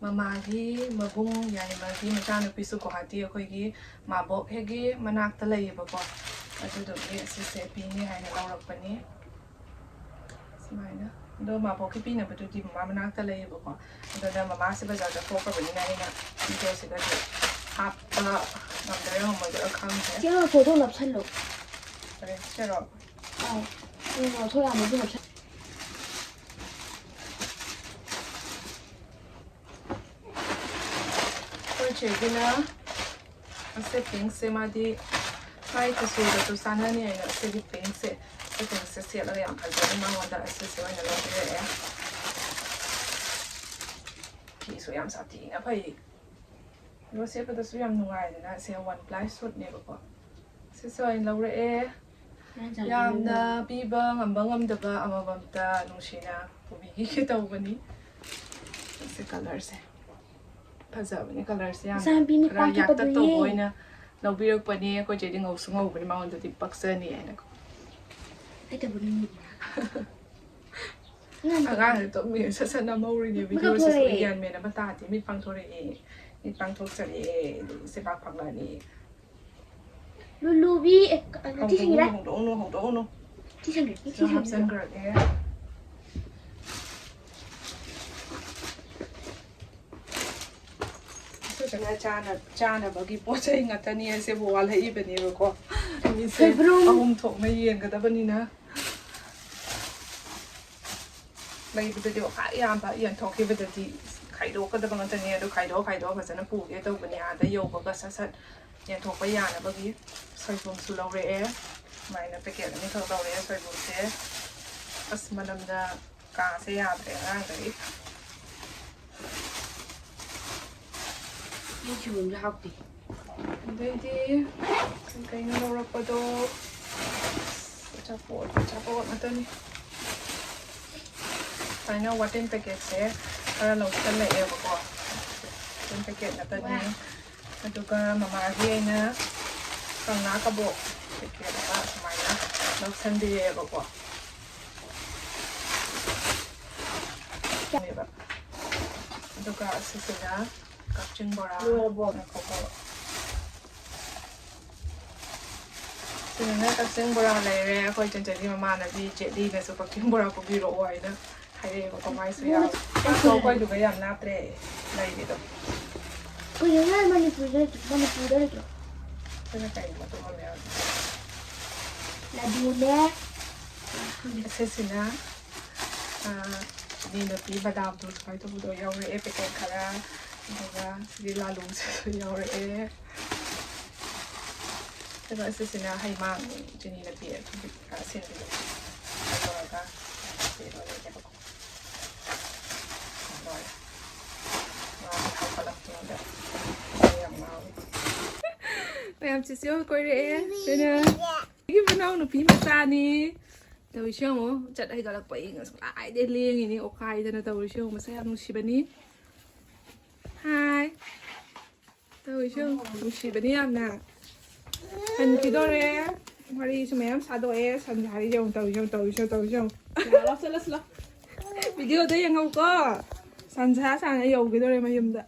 ꯃꯃꯥꯒꯤ ꯃꯕꯨꯡ ꯌꯥꯏꯃꯒꯤ ꯃꯆꯥꯅꯨꯄꯤꯁꯨ ꯒꯨꯋꯥꯍꯥꯇꯤ ꯑꯩꯈꯣꯏꯒꯤ ꯃꯥꯕꯣꯛ ꯍꯦꯒꯤ ꯃꯅꯥꯛꯇ ꯂꯩꯌꯦꯕꯀꯣ꯫ ꯑꯗꯨꯗꯨꯒꯤ ꯑꯁꯤꯁꯦ ꯄꯤꯅꯤ ꯍꯥꯏꯅ ꯂꯧꯔꯛꯄꯅꯤ꯫ ꯁꯨꯃꯥꯏꯅ꯫ ꯑꯗꯣ ꯃꯥꯕꯣꯛꯀꯤ ꯄꯤꯅꯕꯗꯨꯗꯤ ꯃꯃꯥ ꯃꯅꯥꯛꯇ ꯂꯩꯌꯦꯕꯀꯣ꯫ ꯑꯗꯨꯅ ꯃꯃꯥꯁꯦ ꯕꯖꯥꯔꯗ ꯊꯣꯛꯈ꯭ꯔꯕꯅꯤꯅ ꯑꯩꯅ ꯚꯤꯗꯤꯑꯣꯁꯤꯗꯗꯤ ꯍꯥꯞꯄ ꯉꯝꯗꯣꯏꯔꯥ ꯉꯝꯃꯣꯏꯗꯣꯏꯔꯥ ꯈꯪꯗ꯭ꯔꯦ꯫ ꯆꯦ, ꯉꯥ ꯊꯣꯛ ꯅꯞꯁꯜꯂꯣ꯫ ꯐꯔꯦ, ꯆꯦꯔꯣ? ꯑꯥꯎ꯫ ꯎꯝ, ꯉꯥ ꯊꯣꯛ ꯌꯥꯝꯕꯁꯨ ꯅꯞꯁꯜ- ꯑꯩꯈꯣꯏ ꯆꯦꯒꯤꯅ ꯑꯁꯤ ꯄꯤꯡꯁꯦ, ꯃꯥꯗꯤ ꯃꯥꯏ ꯀꯨꯆꯨꯗꯁꯨ ꯆꯥꯟꯅꯅꯤ ꯍꯥꯏꯅ ꯑꯁꯤꯒꯤ ꯄꯤꯡꯁꯦ, ꯑꯁꯤ ꯄꯤꯡꯁꯦ ꯁꯦꯠꯂꯒ ꯌꯥꯝ ꯐꯖꯅꯤ꯫ ꯃꯉꯣꯟꯗ ꯑꯁꯤꯁꯦ ꯑꯣꯏꯅ ꯂꯧꯕꯤꯔꯛꯑꯦ꯫ ꯐꯤꯁꯨ ꯌꯥꯝ ꯁꯥꯊꯤꯅ ꯐꯩ꯫ ꯑꯗꯨꯒ ꯁꯦꯠꯄꯗꯁꯨ ꯌꯥꯝ ꯅꯨꯡꯉꯥꯏꯗꯅ꯫ ꯑꯁꯤ ꯋꯥꯟ ꯄ꯭ꯂꯥꯏ ꯁꯨꯠꯅꯦꯕꯀꯣ꯫ ꯁꯤꯁꯨ ꯑꯣꯏꯅ ꯂꯧꯔꯛꯑꯦ꯫ ꯌꯥꯝꯅ ꯄꯤꯕ ꯉꯝꯕ ꯉꯝꯗꯕ ꯑꯃꯃꯝꯇ ꯅꯨꯡꯁꯤꯅ ꯄꯨꯕꯤꯈꯤꯒꯦ ꯇꯧꯕꯅꯤ꯫ ꯀꯂꯔꯁꯦ ꯐꯖꯕꯅꯦ, ꯀꯂꯔꯁꯦ ꯌꯥꯝ ꯏꯆꯥꯅꯨꯄꯤ ꯃꯤꯠ ꯈꯔ ꯄꯥꯡꯊꯣꯛꯄꯗꯨ ꯌꯥꯛꯇꯛ ꯇꯧꯕ ꯌꯦꯡ꯫ ꯑꯣꯏꯅ ꯂꯧꯕꯤꯔꯛꯄꯅꯦ꯫ ꯑꯩꯈꯣꯏ ꯆꯦꯗꯤ ꯉꯧꯁꯨ ꯉꯧꯕꯅꯤ, ꯃꯉꯣꯟꯗꯗꯤ ꯄꯛꯆꯅꯤ ꯍꯥꯏꯅꯀꯣ꯫ ꯀꯩꯗꯧꯕꯅꯣ ꯃꯤꯠ? ꯑꯉꯥꯡꯁꯦ ꯇꯨꯝꯃꯤ ꯁꯠ ꯁꯠ ꯅꯝꯍꯧꯔꯤꯅꯦ꯫ ꯃꯤꯀꯞ ꯚꯤꯗꯤꯑꯣꯁꯦ ꯊꯣꯛꯂꯛꯑꯦ꯫ ꯒ꯭ꯌꯥꯟ ꯃꯦꯟ ꯑꯃ ꯇꯥꯗꯦ꯫ ꯃꯤꯠ ꯄꯥꯡꯊꯣꯔꯛꯑꯦ, ꯃꯤꯠ ꯄꯥꯡꯊꯣꯛꯆꯔꯛꯑꯦ, ꯁꯦꯕꯥꯛ ꯐꯪꯂꯛꯑꯅꯤ꯫ ꯂꯨꯂꯨꯕꯤ, ꯑꯦ, ꯀ-, ꯀ-, ꯊꯤ ꯁꯤꯡꯒꯦꯔꯥ? ꯍꯧꯗꯣꯛꯎꯅꯨ, ꯍꯧꯗꯣꯛꯎꯅꯨ, ꯍꯧꯗꯣꯛꯎꯅꯨ꯫ ꯊꯤ ꯁꯤꯗ ꯁꯤꯡꯒꯦꯔꯥ? ꯍꯥꯞꯆꯤꯟꯈ꯭ꯔꯒꯦ꯫ ꯑꯩꯈꯣꯏ ꯆꯥꯅ-, ꯆꯥꯅꯕꯒꯤ ꯄꯣꯠ ꯆꯩ ꯉꯥꯛꯇꯅꯤ ꯑꯁꯤꯕꯨ ꯋꯥꯠꯂꯛꯏꯕꯅꯦꯕꯀꯣ꯫ ꯃꯤꯁꯦ ꯁꯣꯏꯕꯨꯝ꯫ ꯑꯍꯨꯝ ꯊꯣꯛꯅ ꯌꯦꯟꯒꯗꯕꯅꯤꯅ꯫ ꯂꯩꯕꯗꯗꯤ ꯑꯣꯈꯥꯛ ꯌꯥꯝꯕ, ꯌꯦꯟꯊꯣꯛꯈꯤꯕꯗꯗꯤ ꯈꯥꯏꯗꯣꯛꯀꯗꯕ ꯉꯥꯛꯇꯅꯦ꯫ ꯑꯗꯨ ꯈꯥꯏꯗꯣꯛ ꯈꯥꯏꯗꯣꯛꯑ ꯐꯖꯅ ꯄꯨꯒꯦ ꯇꯧꯕꯅꯦ꯫ ꯑꯥꯗ ꯌꯧꯕꯒ ꯁꯠ ꯁꯠ ꯌꯦꯟꯊꯣꯛꯄ ꯌꯥꯅꯕꯒꯤ꯫ ꯁꯣꯏꯕꯨꯝꯁꯨ ꯂꯧꯔꯛꯑꯦ꯫ ꯁꯨꯃꯥꯏꯅ ꯄꯦꯀꯦꯠ ꯑꯅꯤꯈꯛ ꯂꯧꯔꯛꯑꯦ ꯁꯣꯏꯕꯨꯝꯁꯦ꯫ ꯑꯁ, ꯃꯅꯝꯅ ꯀꯥꯁꯦ ꯌꯥꯗ꯭ꯔꯦ ꯑꯉꯥꯡꯗꯒꯤ꯫ ꯑꯩ ꯁꯣꯏꯕꯨꯝꯁꯦ ꯍꯥꯎꯇꯦ꯫ ꯑꯗꯩꯗꯤ ꯀꯩꯅꯣ ꯂꯧꯔꯛꯄꯗꯣ? ꯑꯆꯥꯄꯣꯠ, ꯑꯆꯥꯄꯣꯠ ꯉꯥꯛꯇꯅꯤ꯫ ꯁꯨꯃꯥꯏꯅ ꯋꯥꯇꯤꯟ ꯄꯦꯀꯦꯠꯁꯦ ꯈꯔ ꯂꯧꯁꯜꯂꯛꯑꯦꯕꯀꯣ꯫ ꯋꯥꯇꯤꯟ ꯄꯦꯀꯦꯠ ꯉꯥꯛꯇꯅꯤ꯫ ꯋꯥ꯫ ꯑꯗꯨꯒ ꯃꯃꯥꯒꯤ ꯑꯩꯅ ꯀꯪꯂꯥ ꯀꯕꯣꯛ ꯄꯦꯀꯦꯠ ꯑꯃ ꯁꯨꯃꯥꯏꯅ ꯂꯧꯁꯟꯕꯤꯔꯛꯑꯦꯕꯀꯣ꯫ ꯑꯗꯨꯒ ꯑꯁꯤꯁꯤꯅ ꯀꯛꯆꯤꯡ ꯕꯣꯔꯥ꯫ ꯂꯣꯏꯔꯕꯣ? ꯉꯥꯏꯈꯣꯀꯣ꯫ ꯁꯤꯗꯅ ꯀꯛꯆꯤꯡ ꯕꯣꯔꯥ ꯂꯩꯔꯦ꯫ ꯑꯩꯈꯣꯏ ꯆꯟꯆꯟꯒꯤ ꯃꯃꯥꯟꯅꯕꯤ ꯖꯦꯠꯂꯤꯅꯁꯨ ꯀꯛꯆꯤꯡ ꯕꯣꯔꯥ ꯄꯨꯕꯤꯔꯛꯑꯣ ꯍꯥꯏꯅ ꯍꯥꯏꯔꯛꯑꯦꯕꯀꯣ꯫ ꯃꯥꯏꯁꯨ ꯌꯥꯎꯋꯦ꯫ ꯑꯩꯈꯣꯏꯗꯨꯒ ꯌꯥꯝ ꯂꯥꯞꯇ꯭ꯔꯦ ꯂꯩꯔꯤꯗꯣ꯫ ꯀꯩꯅꯣ ꯅꯣꯏ ꯃꯅꯤꯄꯨꯔꯗ ꯂꯩꯇ꯭ꯔꯣ? ꯃꯅꯤꯄꯨꯔꯗ ꯂꯩꯇ꯭ꯔꯣ? ꯑꯩꯈꯣꯏꯅ ꯀꯩꯅꯣ ꯇꯧꯍꯜꯂꯦ ꯍꯥꯏꯕꯗꯣ꯫ ꯂꯗꯨꯅꯦ꯫ ꯑꯁꯤꯁꯤꯅ, ꯑꯥ, ꯆꯤꯅꯤ ꯅꯨꯄꯤ ꯕꯗꯥꯝꯗꯣ ꯁꯨꯃꯥꯏꯅ ꯇꯧꯕꯗꯣ ꯌꯥꯎꯔꯛꯑꯦ, ꯄꯦꯀꯦꯠ ꯈꯔ꯫ ꯑꯗꯨꯒ ꯁꯤꯗꯤ ꯂꯥꯂꯨꯁꯤꯁꯨ ꯌꯥꯎꯔꯛꯑꯦ꯫ ꯑꯗꯨꯒ ꯑꯁꯤꯁꯤꯅ ꯍꯩꯃꯥꯡ ꯆꯤꯅꯤ ꯅꯨꯄꯤ ꯑꯁꯤꯟꯕꯤꯗꯣ ꯇꯧꯔꯒ ꯂꯣꯏꯔꯦꯕꯀꯣ꯫ ꯂꯣꯏꯔꯦ꯫ ꯃꯥꯁꯦ ꯍꯧꯒꯠꯂꯛꯄꯗ ꯌꯥꯝ ꯉꯥꯎꯋꯤ꯫ ꯃꯌꯥꯝ ꯆꯤꯆꯦ ꯍꯣꯏ ꯀꯣꯏꯔꯛꯑꯦ꯫ ꯁꯤꯅ ꯑꯩꯒꯤ ꯃꯅꯥꯎ ꯅꯨꯄꯤ ꯃꯆꯥꯅꯤ꯫ ꯇꯧꯔꯤꯁꯤ ꯌꯦꯡꯉꯣ, ꯆꯠ ꯍꯩꯒꯠꯂꯛꯄ ꯑꯩ ꯉꯁꯥꯏꯗꯩ ꯂꯦꯡꯉꯤꯅꯤ, ꯑꯣꯈꯥꯏꯗꯅ ꯇꯧꯔꯤꯁꯤ ꯌꯦꯡꯉꯣ, ꯃꯁꯛ ꯌꯥꯝ ꯅꯨꯡꯁꯤꯕꯅꯤ꯫ ꯍꯥꯏ꯫ ꯇꯧꯔꯤꯁꯦ ꯌꯦꯡꯉꯨ, ꯅꯨꯡꯁꯤꯕꯅꯤ ꯌꯥꯝꯅ꯫ ꯍꯟꯈꯤꯗꯣꯔꯦ꯫ ꯋꯥꯔꯤꯁꯨ ꯃꯌꯥꯝ ꯁꯥꯗꯣꯛꯑꯦ꯫ ꯁꯟꯁꯥꯔꯤ ꯌꯦꯡꯉꯨ, ꯇꯧꯔꯤꯁꯦ ꯌꯦꯡꯉꯨ, ꯇꯧꯔꯤꯁꯦ ꯌꯦꯡꯉꯨ, ꯇꯧꯔꯤꯁꯦ ꯌꯦꯡꯉꯨ꯫ ꯂꯥꯛꯑꯣ, ꯆꯠꯂꯁꯤ ꯂꯥꯛꯑꯣ꯫ ꯚꯤꯗꯤꯑꯣꯗ ꯌꯦꯡꯍꯧꯀꯣ꯫ ꯁꯟꯁꯥ ꯁꯥꯅ ꯌꯧꯈꯤꯗꯣꯔꯦ ꯃꯌꯨꯝꯗ꯫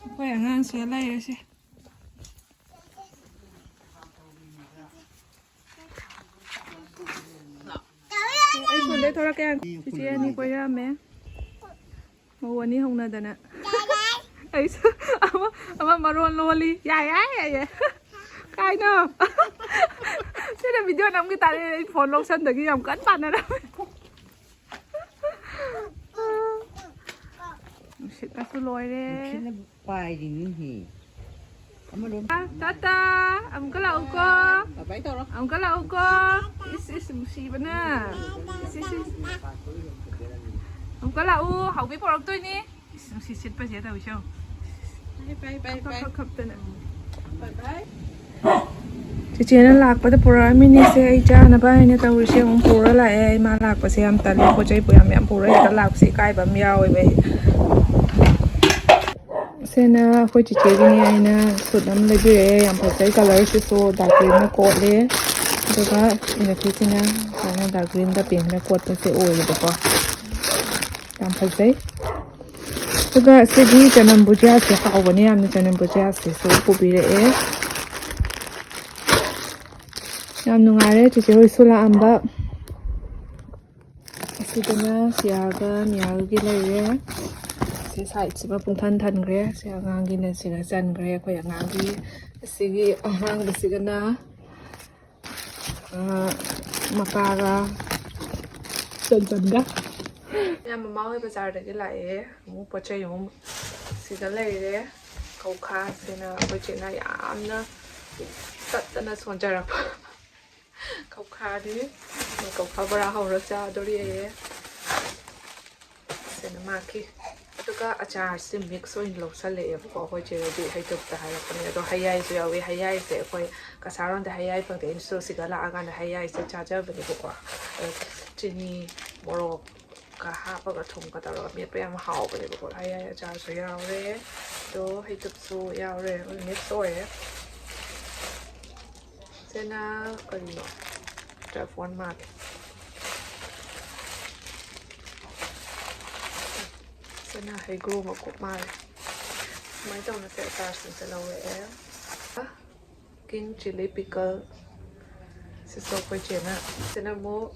ꯑꯩꯈꯣꯏ ꯑꯉꯥꯡꯁꯦ ꯂꯩꯔꯁꯦ꯫ ꯑꯩ ꯁꯣꯝꯗꯩ ꯊꯣꯛꯂꯛꯀꯦ꯫ ꯆꯤꯆꯦ ꯑꯅꯤ ꯀꯣꯏꯔꯛꯑꯝꯃꯦ꯫ ꯃꯧ ꯑꯅꯤ ꯍꯧꯅꯗꯅ꯫ ꯑꯩꯁꯨ ꯑꯃ, ꯑꯃ ꯃꯔꯣꯟ ꯂꯣꯜꯂꯤ꯫ ꯌꯥꯏ, ꯌꯥꯏ, ꯌꯥꯏ, ꯌꯥꯏ꯫ ꯀꯥꯏꯅꯣ? ꯁꯤꯅ ꯚꯤꯗꯤꯑꯣ ꯅꯝꯒꯦ ꯇꯥꯔꯦ꯫ ꯑꯩ ꯐꯣꯟ ꯂꯧꯁꯟꯗꯒꯤ ꯌꯥꯝ ꯀꯟꯅ ꯄꯥꯟꯅꯔꯝꯃꯦ꯫ ꯅꯨꯡꯁꯤꯠꯅꯁꯨ ꯂꯣꯏꯔꯦ꯫ ꯅꯨꯡꯁꯤꯠꯅ ꯄꯥꯏꯔꯤꯅꯤꯍꯦ꯫ ꯑꯃꯔꯣꯝ꯫ ꯇꯥꯇꯥ, ꯑꯃꯨꯛꯀ ꯂꯥꯛꯎꯀꯣ꯫ ꯕꯥꯏ ꯕꯥꯏ ꯇꯧꯔꯣ꯫ ꯑꯃꯨꯛꯀ ꯂꯥꯛꯎꯀꯣ꯫ ꯏꯁ, ꯏꯁ, ꯅꯨꯡꯁꯤꯕꯅ꯫ ꯏꯁ, ꯏꯁ, ꯏꯁ꯫ ꯑꯃꯨꯛꯀ ꯂꯥꯛꯎ, ꯍꯥꯎꯕꯤ ꯄꯣꯔꯛꯇꯣꯏꯅꯤ꯫ ꯏꯁ, ꯅꯨꯡꯁꯤꯠ ꯁꯤꯠꯄꯁꯦ ꯇꯧꯏꯁꯦ ꯌꯦꯡꯉꯨ꯫ ꯕꯥꯏ ꯕꯥꯏ ꯕꯥꯏ ꯈꯞ, ꯕꯥꯏ꯫ ꯈꯞ, ꯈꯞꯇꯅ꯫ ꯕꯥꯏ ꯕꯥꯏ꯫ ꯆꯤꯆꯦꯅ ꯂꯥꯛꯄꯗ ꯄꯨꯔꯛꯑꯝꯃꯤꯅꯤꯁꯦ, ꯑꯩ ꯆꯥꯅꯕ ꯍꯥꯏꯅ ꯇꯧꯔꯤꯁꯦ ꯑꯃꯨꯛ ꯄꯨꯔ ꯂꯥꯛꯑꯦ꯫ ꯏꯃꯥ ꯂꯥꯛꯄꯁꯦ ꯌꯥꯝ ꯇꯜꯂꯦ, ꯄꯣꯠ ꯆꯩ ꯌꯥꯝ ꯌꯥꯝ ꯄꯨꯔ ꯍꯦꯛꯇ ꯂꯥꯛꯄꯁꯦ ꯏꯀꯥꯏꯕ ꯑꯃ ꯌꯥꯎꯋꯦꯕ ꯑꯩ꯫ ꯁꯤꯅ ꯑꯩꯈꯣꯏ ꯆꯤꯆꯦꯒꯤꯅꯤ ꯍꯥꯏꯅ ꯁꯨꯠ ꯑꯃ ꯂꯩꯕꯤꯔꯛꯑꯦ, ꯌꯥꯝ ꯐꯖꯩ, ꯀꯂꯔꯁꯤꯁꯨ ꯗꯥꯔꯛ ꯒ꯭ꯔꯤꯟꯅ ꯀꯣꯠꯂꯦ꯫ ꯑꯗꯨꯒ ꯏꯅꯐꯤꯁꯤꯅ ꯁꯨꯃꯥꯏꯅ ꯗꯥꯔꯛ ꯒ꯭ꯔꯤꯟꯗ ꯄꯤꯡꯅ ꯀꯣꯠꯄꯁꯦ ꯑꯣꯏꯌꯦꯕꯀꯣ, ꯌꯥꯝ ꯐꯖꯩ꯫ ꯑꯗꯨꯒ ꯁꯤꯒꯤ ꯆꯅꯝ ꯕꯨꯖꯤꯌꯥꯁꯦ ꯍꯥꯎꯕꯅꯦ ꯌꯥꯝꯅ, ꯆꯅꯝ ꯕꯨꯖꯤꯌꯥꯁꯤꯁꯨ ꯄꯨꯕꯤꯔꯛꯑꯦ꯫ ꯌꯥꯝ ꯅꯨꯡꯉꯥꯏꯔꯦ ꯆꯤꯆꯦ ꯍꯣꯏꯁꯨ ꯂꯥꯛꯑꯝꯕ꯫ ꯑꯁꯤꯗꯅ ꯁꯤꯌꯥꯒ ꯃꯤꯌꯥꯒꯤ ꯂꯩꯔꯦ꯫ ꯁꯤ ꯁꯥꯏꯠꯁꯤꯃ ꯄꯨꯡꯊꯟ ꯊꯟꯈ꯭ꯔꯦ꯫ ꯁꯤ ꯑꯉꯥꯡꯒꯤꯅ ꯁꯤꯒ ꯆꯟꯈ꯭ꯔꯦ, ꯑꯩꯈꯣꯏ ꯑꯉꯥꯡꯒꯤ꯫ ꯑꯁꯤꯒꯤ ꯑꯍꯥꯡꯕꯁꯤꯒꯅ ꯑ, ꯃꯄꯥꯒ ꯆꯟꯆꯟꯒ꯫ ꯌꯥꯝ ꯃꯃꯥ ꯍꯣꯏ ꯕꯖꯥꯔꯗꯒꯤ ꯂꯥꯛꯑꯦ꯫ ꯑꯃꯨꯛ ꯄꯣꯠ ꯆꯩ ꯑꯃꯨꯛ ꯁꯤꯗ ꯂꯩꯔꯦ꯫ ꯀꯧꯈꯥꯁꯤꯅ ꯑꯩꯈꯣꯏ ꯆꯦꯅ ꯌꯥꯝꯅ ꯇꯠꯇꯅ ꯁꯣꯟꯖꯔꯛꯄ ꯀꯧꯈꯥꯅꯤ꯫ ꯀꯧꯈꯥ ꯕꯣꯔꯥ ꯍꯧꯔ ꯆꯥꯗꯣꯔꯤꯌꯦ꯫ ꯐꯖꯅ ꯃꯥꯈꯤ꯫ ꯑꯗꯨꯒ ꯑꯆꯥꯔꯁꯦ ꯃꯤꯛꯁ ꯑꯣꯏꯅ ꯂꯧꯁꯜꯂꯛꯑꯦꯕꯀꯣ꯫ ꯑꯩꯈꯣꯏ ꯆꯦ ꯍꯣꯏꯗꯤ ꯍꯩꯇꯨꯞꯇ ꯍꯥꯏꯔꯛꯄꯅꯦ꯫ ꯑꯗꯣ ꯍꯩꯌꯥꯏꯁꯨ ꯌꯥꯎꯏ꯫ ꯍꯩꯌꯥꯏꯁꯦ ꯑꯩꯈꯣꯏ ꯀꯁꯥꯔꯣꯝꯗ ꯍꯩꯌꯥꯏ ꯐꯪꯗꯦ꯫ ꯑꯩꯅꯁꯨ ꯁꯤꯗ ꯂꯥꯛꯑꯀꯥꯟꯗ ꯍꯩꯌꯥꯏꯁꯦ ꯆꯥꯖꯕꯅꯦꯕꯀꯣ꯫ ꯑꯗꯣ ꯆꯤꯅꯤ, ꯃꯣꯔꯣꯛ, ꯀ ꯍꯥꯞꯄꯒ ꯊꯨꯝꯒ ꯇꯧꯔꯒ ꯃꯦꯠꯄ ꯌꯥꯝ ꯍꯥꯎꯕꯅꯦꯕꯀꯣ꯫ ꯍꯩ ꯑꯆꯥꯔꯁꯨ ꯌꯥꯎꯔꯦ, ꯑꯗꯣ ꯍꯩꯇꯨꯞꯁꯨ ꯌꯥꯎꯔꯦ, ꯂꯣꯏ ꯃꯤꯛꯁ ꯑꯣꯏꯔꯦ꯫ ꯁꯤꯅ ꯀꯔꯤꯅꯣ? ꯇ꯭ꯔꯥꯏꯐꯣꯟ ꯃꯥꯜꯂꯦ꯫ ꯁꯤꯅ ꯍꯩꯒ꯭ꯔꯨ ꯃꯀꯨꯞ ꯃꯥꯜꯂꯦ꯫ ꯁꯨꯃꯥꯏꯅ ꯇꯧꯅ ꯁꯦ ꯑꯆꯥꯔꯁꯤꯡꯁꯦ ꯂꯧꯔꯛꯑꯦ꯫ King chilli pickle. ꯁꯤꯁꯨ ꯑꯩꯈꯣꯏ ꯆꯦꯅ꯫ ꯁꯤꯅ ꯑꯃꯨꯛ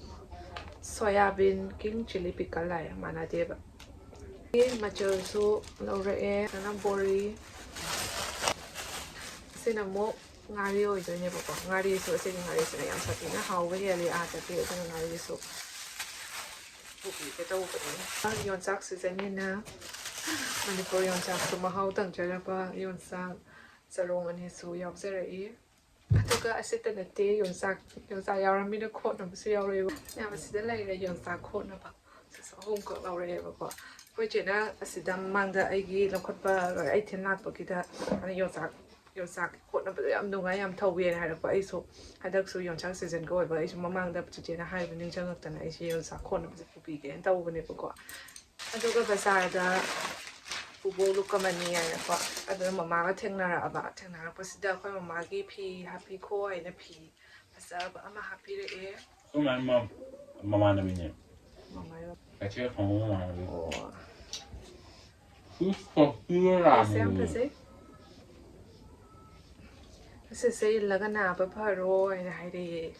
ꯁꯣꯌꯥꯕꯤꯟ ꯀꯤꯡ ꯆꯤꯂꯤ ꯄꯤꯀꯜ ꯍꯥꯏ, ꯃꯥꯟꯅꯗꯦꯕ꯫ ꯃꯆꯜꯁꯨ ꯂꯧꯔꯛꯑꯦ꯫ ꯁꯤꯅ ꯕꯣꯔꯤ꯫ ꯁꯤꯅ ꯑꯃꯨꯛ ꯉꯥꯔꯤ ꯑꯣꯏꯗꯣꯏꯅꯦꯕꯀꯣ꯫ ꯉꯥꯔꯤꯁꯨ ꯑꯁꯤꯒꯤ ꯉꯥꯔꯤꯁꯤꯅ ꯌꯥꯝ ꯁꯥꯊꯤꯅ ꯍꯥꯎꯕ ꯍꯦꯜꯂꯤ ꯑꯥꯗꯗꯤ, ꯑꯗꯨꯅ ꯉꯥꯔꯤꯁꯨ ꯄꯨꯕꯤꯒꯦ ꯇꯧꯕꯅꯦ꯫ ꯌꯣꯡꯆꯥꯛ ꯁꯤꯖꯟꯅꯤꯅ ꯃꯅꯤꯄꯨꯔ ꯌꯣꯡꯆꯥꯛꯁꯨ ꯃꯍꯥꯎ ꯇꯪꯖꯔꯕ ꯌꯣꯡꯆꯥꯛ ꯆꯔꯣꯡ ꯑꯅꯤꯁꯨ ꯌꯥꯎꯖꯔꯛꯏ꯫ ꯑꯗꯨꯒ ꯑꯁꯤꯇ ꯅꯠꯇꯦ, ꯌꯣꯡꯆꯥꯛ, ꯌꯣꯡꯆꯥꯛ ꯌꯥꯎꯔꯝꯃꯤꯅ ꯈꯣꯠꯅꯕꯁꯨ ꯌꯥꯎꯔꯛꯑꯦꯕ꯫ ꯃꯌꯥꯝ ꯑꯁꯤꯗ ꯂꯩꯔꯦ ꯌꯣꯡꯆꯥꯛ ꯈꯣꯠꯅꯕ꯫ ꯁꯤꯁꯨ ꯑꯍꯨꯝꯈꯛ ꯂꯧꯔꯛꯑꯦꯕꯀꯣ꯫ ꯑꯩꯈꯣꯏ ꯆꯦꯅ ꯑꯁꯤꯗ ꯃꯃꯥꯡꯗ ꯑꯩꯒꯤ ꯂꯧꯈꯠꯄ, ꯑꯩ ꯊꯤꯟ ꯂꯥꯛꯄꯒꯤꯗ ꯑꯩꯅ ꯌꯣꯡꯆꯥꯛ, ꯌꯣꯡꯆꯥꯛ ꯈꯣꯠꯅꯕꯗꯣ ꯌꯥꯝ ꯅꯨꯡꯉꯥꯏ, ꯌꯥꯝ ꯊꯧꯋꯦꯅ ꯍꯥꯏꯔꯛꯄ꯫ ꯑꯩꯁꯨ ꯍꯟꯗꯛꯁꯨ ꯌꯣꯡꯆꯥꯛ ꯁꯤꯖꯟꯒ ꯑꯣꯏꯕ, ꯑꯩꯁꯨ ꯃꯃꯥꯡꯗ ꯆꯦꯆꯦꯅ ꯍꯥꯏꯕ ꯅꯤꯡꯁꯤꯡꯉꯛꯇꯅ ꯑꯩꯁꯦ ꯌꯣꯡꯆꯥꯛ ꯈꯣꯠꯅꯕꯁꯦ ꯄꯨꯕꯤꯒꯦꯅ ꯇꯧꯕꯅꯦꯕꯀꯣ꯫ ꯑꯗꯨꯒ ꯕꯖꯥꯔꯗ ꯄꯨꯕꯣꯛ ꯂꯨꯞꯀ ꯃꯅꯤ ꯍꯥꯏꯔꯛꯄ꯫ ꯑꯗꯨꯅ ꯃꯃꯥꯒ ꯊꯦꯡꯅꯔꯛꯑꯕ꯫ ꯊꯦꯡꯅꯔꯛꯄꯁꯤꯗ ꯑꯩꯈꯣꯏ ꯃꯃꯥꯒꯤ ꯐꯤ ꯍꯥꯞꯄꯤꯈꯣ ꯍꯥꯏꯅ ꯐꯤ ꯐꯖꯕ ꯑꯃ ꯍꯥꯞꯄꯤꯔꯛꯑꯦ꯫ ꯑꯩꯈꯣꯏ ꯃꯥꯏ ꯃ-, ꯃꯃꯥꯟꯅꯕꯤꯅꯦ꯫ ꯃꯃꯥꯏ ꯀꯩꯊꯦꯜ ꯐꯝꯕ ꯃꯃꯥꯟꯅꯕꯤ꯫ ꯑꯣ꯫ ꯁꯤ ꯐꯦꯁꯇꯤꯚꯦꯜ ꯑꯁꯤ ꯌꯥꯝ ꯂꯥꯛꯑꯝꯃꯤ꯫ ꯐꯖꯩ꯫ ꯑꯁꯤꯁꯦ ꯏꯜꯂꯒ ꯅꯥꯕ ꯐꯔꯣ ꯍꯥꯏꯅ ꯍꯥꯏꯔꯛꯑꯦ꯫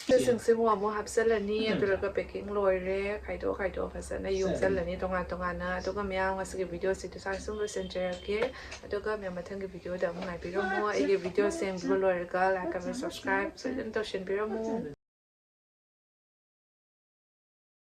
ꯁꯤꯁꯤꯡꯁꯤꯃꯨꯛ ꯑꯃꯨꯛ ꯍꯥꯞꯆꯤꯜꯂꯅꯤ, ꯑꯗꯨꯒ ꯄꯦꯀꯤꯡ ꯂꯣꯏꯔꯦ꯫ ꯈꯥꯏꯗꯣꯛ ꯈꯥꯏꯗꯣꯛ ꯐꯖꯅ ꯌꯣꯝꯁꯤꯜꯂꯅꯤ ꯇꯣꯉꯥꯟ ꯇꯣꯉꯥꯟꯅ꯫ ꯑꯗꯨꯒ ꯃꯌꯥꯝ ꯉꯁꯤꯒꯤ ꯚꯤꯗꯤꯑꯣꯁꯤꯗꯤ ꯁ꯭ꯋꯥꯏ ꯁꯨꯝ ꯂꯣꯏꯁꯤꯟꯖꯔꯒꯦ꯫ ꯑꯗꯨꯒ ꯃꯌꯥꯝ ꯃꯊꯪꯒꯤ ꯚꯤꯗꯤꯑꯣꯗ ꯑꯃꯨꯛ ꯉꯥꯏꯕꯤꯔꯝꯃꯣ꯫ ꯑꯩꯒꯤ ꯚꯤꯗꯤꯑꯣ ꯁꯦꯝꯕ ꯂꯣꯏꯔꯒ like comment subscribe ꯁꯣꯏꯗꯅ ꯇꯧꯁꯤꯟꯕꯤꯔꯝꯃꯨ꯫